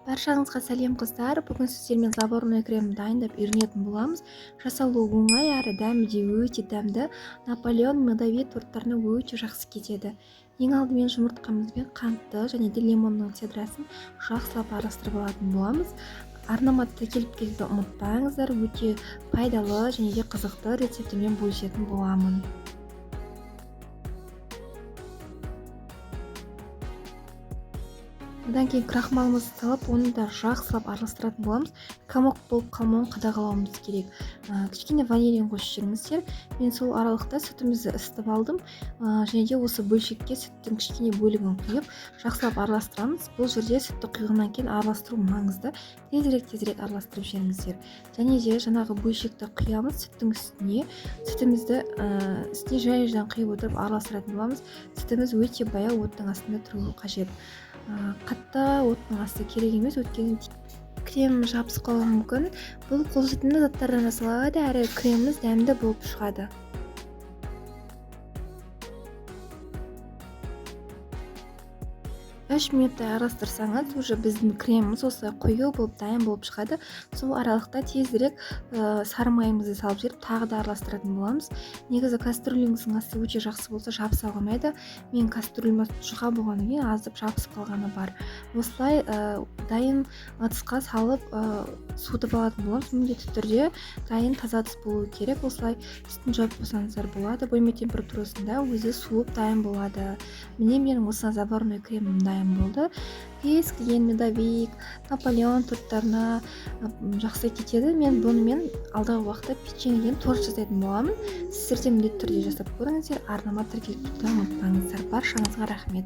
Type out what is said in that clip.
Баршаңызға сәлем, қыздар! Бүгін сіздермен заварной крем дайындап үйренетін боламыз. Жасалуы оңай, әрі дәмі де өте дәмді. Наполеон, медовик торттарына өте жақсы кетеді. Ең алдымен жұмыртқамыз бен қантты және де лимонның цедрасын жақсылап араластырып алатын боламыз. Арнама тіркеліп кетуді ұмытпаңыздар, өте пайдалы және де қызықты рецепттермен бөлісетін боламын. Одан кейін крахмалымызды салып, оны да жақсылап араластыратын боламыз. Комок болып қалмауын қадағалауымыз керек. Кішкене ванилин қосып жіберіңіздер. Мен сол аралықта сүтімізді ысытып алдым. Және де осы бөлшекке сүттің кішкене бөлігін құйып, жақсылап араластырамыз. Бұл жерде сүтті құйғаннан кейін араластыру маңызды. Тезірек араластырып жіберіңіздер. Және де жаңағы бөлшекті құямыз сүттің үстіне. Сүтімізді үстіне жай-жайдан құйып отырып араластыратын боламыз. Сүтіміз өте баяу оттың астында тұруы қажет. Қатты оттың асты керек емес, өйткені крем жабысып қалуы мүмкін. Бұл қолжетімді заттардан жасалады, әрі креміміз дәмді болып шығады. 3 минуттай араластырсаңыз, уже біздің креміміз осылай қою болып дайын болып шығады. Сол аралықта тезірек сары майымызды салып жіберіп, тағы да араластыратын боламыз. Негізі кастрюліңіздің асты өте жақсы болса, жабыса қоймайды. Мен кастрюлім жұқа болғаннан кейін аздап жабысып қалғаны бар. Осылай дайын ыдысқа салып, суытып алатын боламыз. Міндетті түрде дайын таза ыдыс болу керек. Осылай үстін жауып қойсаңыздар болады. Бөлме температурасында өзі суып дайын болады. Міне, менің осы заварной кремім дайын болды. Кез келген медовик, Наполеон торттарына жақсы кетеді. Мен бұнымен алдағы уақытта печеньеден торт жасайтын боламын. Сіздер де міндетті түрде жасап көріңіздер. Арнама тіркеліп кетуді ұмытпаңыздар. Баршаңызға рахмет.